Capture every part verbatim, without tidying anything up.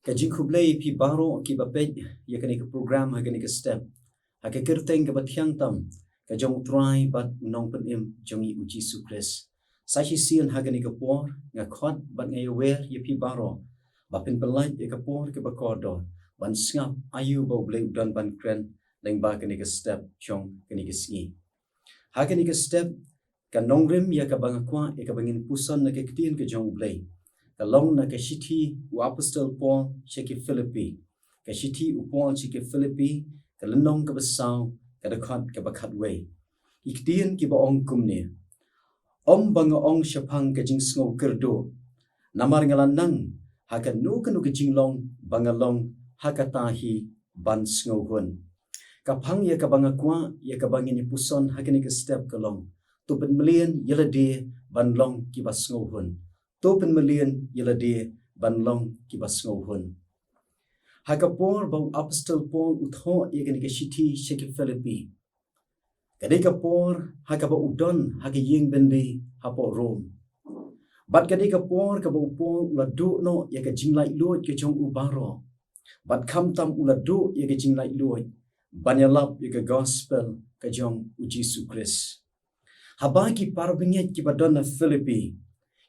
Ka jingkhublei ïa phi baroh kiba peit ïa kane ka program ha kane ka step, ha ka kyrteng kaba thiang tam ka jong U Trai bad U Nongpynim jong ngi U Jisu Khrist. Sa shisien ha kane ka por nga khot bad nga ïawer ïa phi baroh ba phin pynlait ïa ka por kaba kordor ban sngap aïu ba U Blei u don ban kren lyngba kane ka step jong kane ka sngi. Ha kane ka step, ka nongrim ïa kaba nga kwah ïa kaba ngin puson na ka ktien ka jong U Blei ka long na ka shithi u apostol Paul sha ki Philippi. Ka shithi u Paul sha ki Philippi, ka lynnong kaba saw, ka dkhot kaba khatwei. Ki ktien kiba ong kumne: Ym ba nga ong shaphang ka jingsngew kyrduh, namar nga la nang ha kano kano ka jinglong ba nga long ha kata hi ban sngewhun. Ka phang ïa kaba nga kwah ïa kaba ngin ïa puson ha kane ka step ka long: To pynmlien ïa lade ban long kiba sngewhun. To pynmlien ïa lade ban long kiba sngewhun. Ha ka por ba u apostol Paul u thoh ïa kane ka shithi sha ki Philippi, ka dei ka por ha kaba u don ha ka ïing byndi hapoh Rom. Bad ka dei ka por kaba u Paul u la duh noh ïa ka jinglaitluid ka jong u baroh. Bad khamtam u la duh ïa ka jinglaitluid ban ïalap ïa ka gospel ka jong U Jisu Khrist. Haba ki parabangeit kiba don na Philippi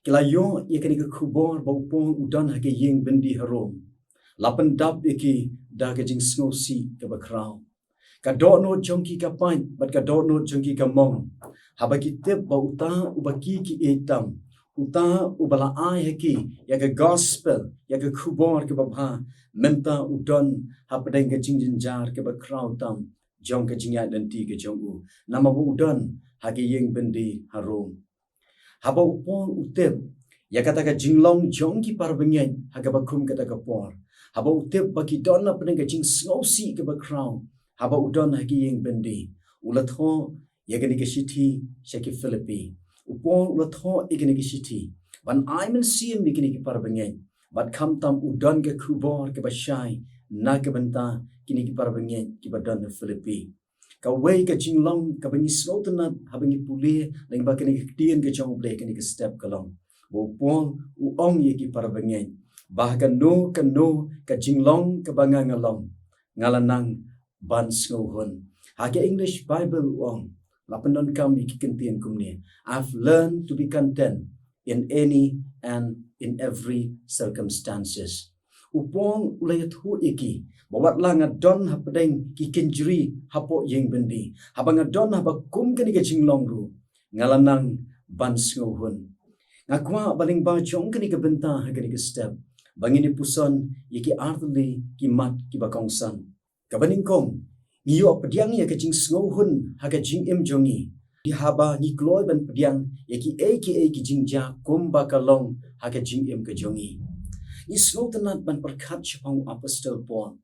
ki la ïoh ïa kane ka khubor ba u Paul u don ha ka ïing byndi ha Rom, la pyndap ïa ki da ka jingsngewsih kaba khraw. Ka dohnud jong ki ka pait bad ka dohnud jong ki ka mong haba ki tip ba uta uba ki ki ïeit tam, uta uba la ai ha ki ïa ka gospel, ïa ka khubor kaba bha, mynta u don hapdeng ka jingjynjar kaba khraw tam jong ka jingïaid lynti ka jong u, namar ba u don ha ka ïing byndi ha Rom. Haba u Paul u tip ïa kata ka jinglong jong ki parabangeit ha kaba kum kata ka por, haba u tip ba ki don hapdeng ka jingsngewsih kaba khraw haba u don ha ka ïing byndi, u la thoh ïa kane ka shithi sha ki Philippi. U Paul u la thoh ïa kane ka shithi ban ai mynsiem ïa kine ki parabangeit, bad khamtam u don ka khubor kaba shai na ka bynta kine ki parabangeit kiba don na Philippi. Kawei ka jinglong kaba ngi sngewtynnat haba ngi pule lyngba kane ka ktien ka jong U Blei kane ka step ka long ba u Paul u ong ïa ki parabangeit ba ha kano kano ka jinglong kaba nga nga long, nga la nang ban sngewhun. Ha ka English Bible u ong, la pyndonkam ïa ki kyntien kumne: I've learned to be content in any and in every circumstances. U Paul u la ïathuh ïa ki ba wat la nga don hapdeng ki kynjri hapoh ïing byndi, haba nga don haba kum kane ka jinglong ruh, nga la nang ban sngewhun. Nga kwah ba lyngba jong kane ka bynta ha kane ka step ba ngin ïa puson ïa ki artylli ki mat kiba kongsan. Kaba nyngkong, ngi ïoh pdiang ïa ka jingsngewhun ha ka jingim jong ngi haba ngi kloi ban pdiang ïa kiei kiei ki jingjia kumba ka long ha ka jingim ka jong ngi. Ngi sngewtynnat ban pyrkhat shaphang u apostol Paul.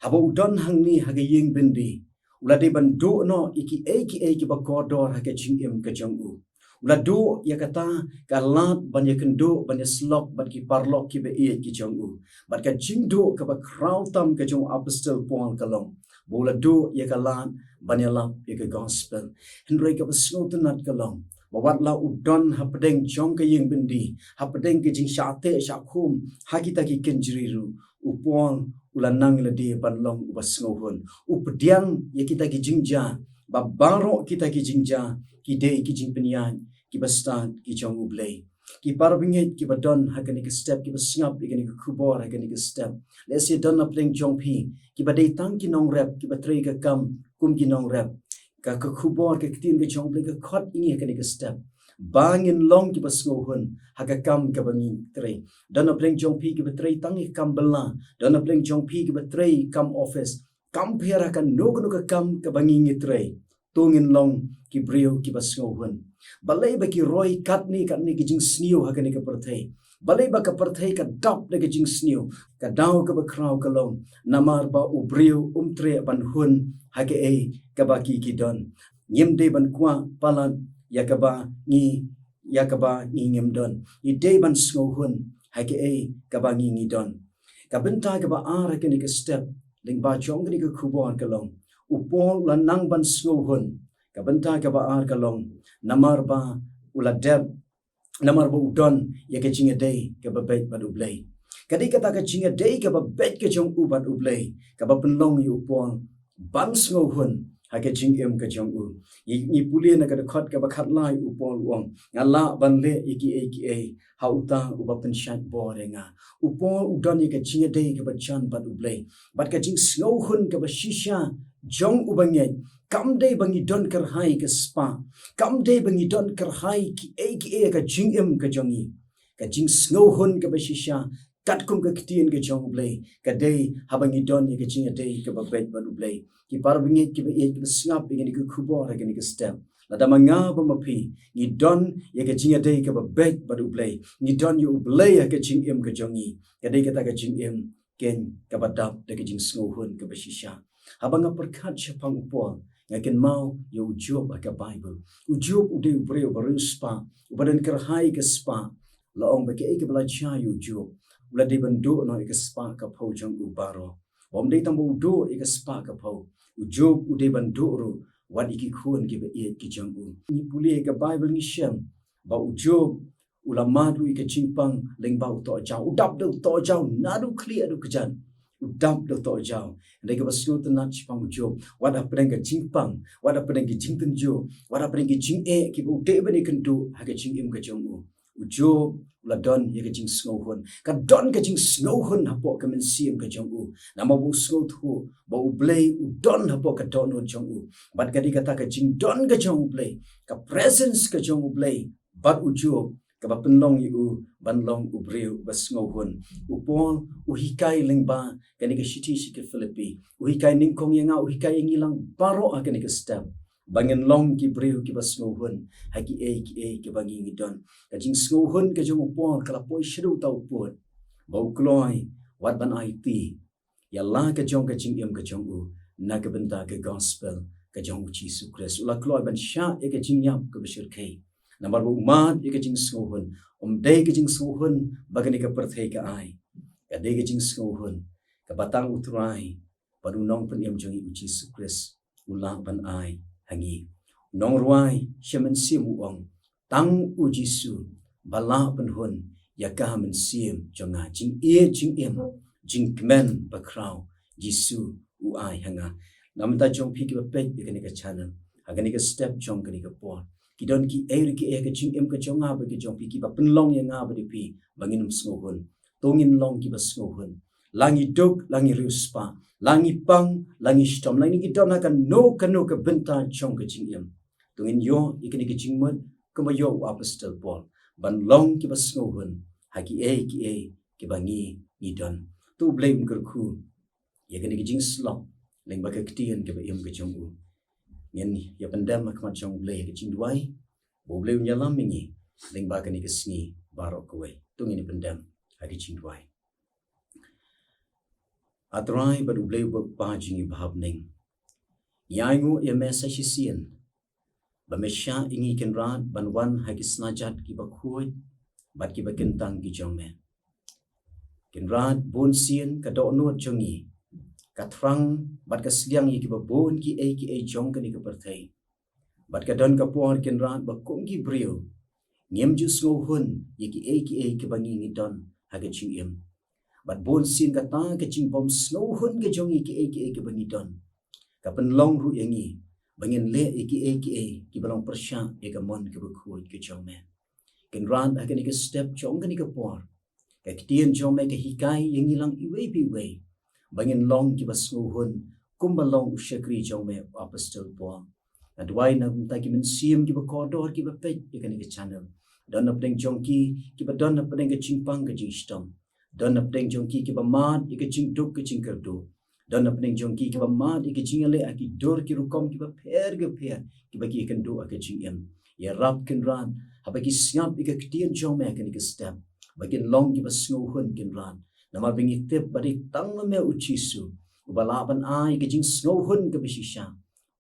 Haba u don hangne ha ka ïing byndi, u la dei ban duh noh ïa kiei kiei kiba kordor ha ka jingim ka jong u. U la duh ïa kata ka lad ban ïakynduh ban ïasyllok bad ki paralok kiba ïeit ki jong u. Bad ka jingduh kaba khraw tam ka jong u apostol Paul ka long ba u la duh ïa ka lad ban ïalap ïa ka gospel. Hynrei kaba sngewtynnat ka long ba wat la u don hapdeng jong ka ïing byndi, hapdeng ka jingshah teh shah khum ha kita ki kynjri ruh, u Paul u la nang lade ban long uba sngewhun. U pdiang ïa kita ki jingjia ba baroh kita ki jingjia ki dei ki jingpynïaid kiba stad ki jong U Blei. Ki parabangeit kiba don ha kane ka step, kiba sngap ïa kane ka khubor ha kane ka step, lehse don hapdeng jong phi kiba dei tang ki nongrep kiba trei ka kam kum ki nongrep. Ka, ka khubor, ka ktien ka jong U Blei ka khot ïa ngi ha kane ka step ba ngin long kiba sngewhun ha ka kam kaba ngi trei. Don hapdeng jong phi kiba trei tang ïa ka kam bylla, don hapdeng jong phi kiba trei kam office, kam pher ha kano kano ka kam kaba ngi ngi trei. To ngin long ki briew kiba sngewhun. Balei ba ki roi katne katne ki jingsniew ha kane ka pyrthei? Balei ba ka pyrthei ka dap da ka jingsniew? Ka daw kaba khraw ka long namar ba u briew um treh ban hun ha kaei kaba ki ki don. Ngim dei ban kwah palat ïa kaba ngi, ïa kaba ngi ngim don. Ngi dei ban sngewhun ha kaei kaba ngi ngi don. Ka bynta kaba ar ha kane ka step lyngba jong kane ka khubor ka long, u Paul u la nang ban sngewhun. Ka bynta kaba ar ka long namar ba u la dep, namar ba u don ïa ka jingïadei kaba beit bad U Blei. Ka dei kata ka jingïadei kaba beit ka jong u bad U Blei, kaba pynlong ïa u Paul ban sngewhun ha ka jingim ka jong u. Ngi, ngi pule na ka dkhot kaba khatlai, u Paul u ong, nga lah ban leh ïa kiei kiei ha uta uba pynshait bor ïa nga. U Paul u don ïa ka jingïadei kaba jan bad U Blei, bad ka jingsngewhun kaba shisha jong u bangeit kam dei ba ngi don kyrhai ka spah, kam dei ba ngi don kyrhai kiei kiei ha ka jingim ka jong ngi. Ka jingsngewhun kaba shisha, katkum ka ktien ka jong U Blei, ka dei haba ngi don ïa ka jingïadei kaba beit bad U Blei. Ki para bangeit kiba ïeit kiba sngap ïa kane ka khubor ha kane ka step, lada ma nga bad ma phi ngi don ïa ka jingïadei kaba beit bad U Blei, ngi don ïa U Blei ha ka jingim ka jong ngi, ka dei kata ka jingim keiñ kaba dap da ka jingsngewhun kaba shisha. Haba nga pyrkhat shaphang u Paul, nga kynmaw ïa u Job ha ka Baibl. U Job u dei u briew uba riewspah, uba don kyrhai ka spah. La ong ba kaei kaba la jia ïa u Job, u la dei ban duh noh ïa ka spah ka phew jong u baroh. Bym dei tang ba u duh ïa ka spah ka phew, u Job u dei ban duh ruh wat ïa ki khun kiba ïeit ki jong u. Ngi pule ha ka Baibl ngi shem ba u Job u la mad ruh ïa ka jingpang lyngba u tohjaw. U dap da u tohjaw naduh khlieh haduh kjat. U dap da u tohjaw. Hynrei kaba sngewtynnat shaphang u Job, wat hapdeng ka jingpang, wat hapdeng ka jingtynjuh, wat hapdeng ka jingeh kiba u dei ban ïakynduh ha ka jingim ka jong u, u Job u la don ïa ka jingsngewhun. Ka don ka jingsngewhun hapoh ka mynsiem ka jong u, namar ba u sngewthuh ba U Blei u don hapoh ka dohnud jong u. Bad ka dei kata ka jingdon ka jong U Blei, ka presence ka jong U Blei bad u Job, kaba pynlong ïa u ban long u briew uba sngewhun. U Paul u hikai lyngba kane ka shithi sha ki Philippi, u hikai nyngkong ïa nga, u hikai ïa ngi lang baroh ha kane ka step, ba ngin long ki briew kiba sngewhun ha kiei kiei kiba ngi ngi don. Ka jingsngewhun ka jong u Paul ka la poi shaduh uta u pud ba u kloi wat ban aiti ïa la ka jong ka jingim ka jong u na ka bynta ka gospel ka jong u Jisu Khrist. U la kloi ban shah ïa ka jingïap kaba shyrkhei, namar ba u mad ïa ka jingsngewhun. Ym dei ka jingsngewhun ba kane ka pyrthei ka ai, ka dei ka jingsngewhun kaba tang U Trai bad U Nongpynim jong ngi u Jisu Khrist u lah ban ai ha ngi. U nongrwai sha mynsiem u ong, tang U Jisu ba lah pynhun ïa ka mynsiem jong nga. Jingïeit jingim, jingkmen bakhraw Jisu u ai ha nga. Na ka bynta jong phi kiba peit ïa kane ka channel ha kane ka step jong kane ka por, ki don kiei kiei ha ka jingim ka jong nga bad ka jong phi kiba pynlong ïa nga bad ïa phi ba ngin ym sngewhun. To ngin long kiba sngewhun. La ngi duk, la ngi riewspah, la ngi pang, la ngi shitom, la ngi don ha kano kano ka bynta jong ka jingim, to ngin ïoh ïa kane ka jingmut kumba ïoh u apostol Paul, ban long kiba sngewhun ha kiei kiei kiba ngi ngi don. To U Blei un kyrkhu ïa kane ka jingslok lyngba ka ktien kaba im ka jong u. Ngin ïa pyndem ha khmat jong U Blei ha ka jingduwai, ba U Blei un ïalam ïa ngi lyngba kane ka sngi baroh kawei. To ngin ïa pyndem ha ka jingduwai. A Trai bad U Blei uba U Kpa jong ngi uba ha bneng, ngi ainguh ïa me sa shisien ba me shah ïa ngi Kynrad ban wan ha ki snajat kiba khuid bad kiba kyntang ki jong me. Kynrad, bun sien ka dohnud jong ngi ka thrang bad ka sliang ïa kiba bun kiei kiei jong kane ka pyrthei. Bad ka don ka por Kynrad ba kum ki briew ngim ju sngewhun ïa kiei kiei kiba ngi ngi don ha ka jingim. Bad bun sien kata ka jingbym sngewhun ka jong ngi kiei kiei kiba ngi don ka pynlong ruh ïa ngi ba ngin leh ïa kiei kiei kiba long pyrshah ïa ka mon kaba khuid ka jong me. Kynrad, ha kane ka step jong kane ka por, ka ktien jong me ka hikai ïa ngi lang iwei pa iwei ba ngin long kiba sngewhun kumba long u shakri jong me u apostol Paul. Nga duwai na ka bynta ki mynsiem kiba kordor kiba peit ïa kane ka channel. Don na pdeng jong ki kiba don na pdeng ka jingpang ka jingshitom. Don na pdeng jong ki kiba mad ïa ka jingduk ka jingkyrduh. Don na pdeng jong ki kiba mad ïa ka jingïaleh ha ki dur ki rukom kiba pher kiba pher kiba ki ïakynduh ha ka jingim. Ïarap Kynrad haba ki sngap ïa ka ktien jong me ha kane ka step, ba kin long kiba sngewhun Kynrad. Namar ba ngi tip ba dei tang ma me U Jisu uba lah ban ai ka jingsngewhun kaba shisha.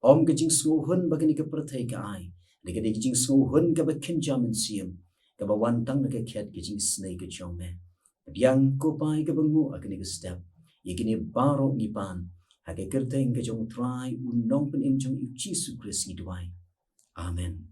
Ym ka jingsngewhun ba kane ka pyrthei ka ai, hynrei ka dei ka jingsngewhun kaba kynja mynsiem, kaba wan tang na ka khet ka jingisynei ka jong me. Pdiang ko Pa ïa kaba nguh ha kane ka step. Ïa kine baroh ngi pan ha ka kyrteng ka jong U Trai U Nongpynim jong ngi U Jisu Khrist ngi duwai. Amen.